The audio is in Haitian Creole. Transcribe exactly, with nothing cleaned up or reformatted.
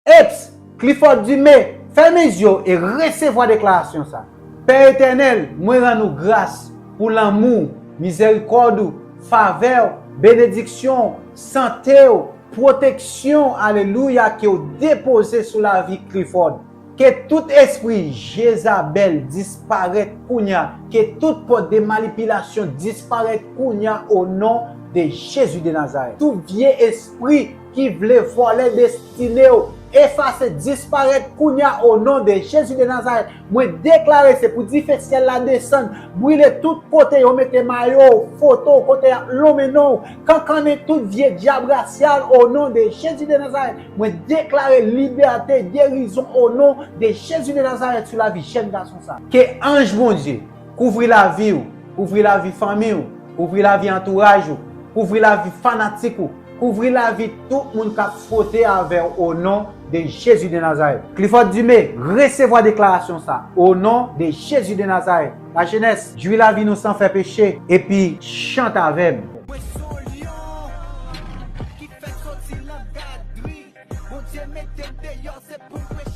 Eps, Clifford Dumé, fèmen je w e resevwa deklarasyon sa. Pè Etènèl, mwen rann ou gras pou lanmou w, mizèrikòd ou, favè w, benediksyon w, sante w, pwoteksyon, alelouya, ke w depoze sou lavi Clifford. Ke tout espri Jezabèl disparèt kounye a. Ke tout pòt de manipilasyon disparèt kounye a, o non de Jezi de Nazarèt. Tout vye espri ki vle vòlè destine w, efase, disparèt kounye a, o non de Jezi de Nazarèt. Mwen deklare se pou dife syèl la desann, brile tout kote yo mete mayo w, foto w, kote y ap lonmen non w, kankannen tout vye dyab rasyal, o non de Jezi de Nazarèt. Mwen deklare libète, gerizon, o non de Jezi de Nazarèt, sou lavi jèn gason sa. Ke anj Bondye kouvri lavi w, kouvri lavi fanmi w, kouvri lavi antouraj ou, kouvri lavi fanatik ou, kouvri lavi tout moun k ap fwote avè w, o non de Jezi de Nazarèt. Clifford Dumé, resevwa deklarasyon sa, o non de Jezi de Nazarèt. Lajenès, jwi lavi nou san fè peche, epi chante avè m. Mwen se yon lyon ki fèk soti nan gadri. Bondye mete m deyò, se pou mwen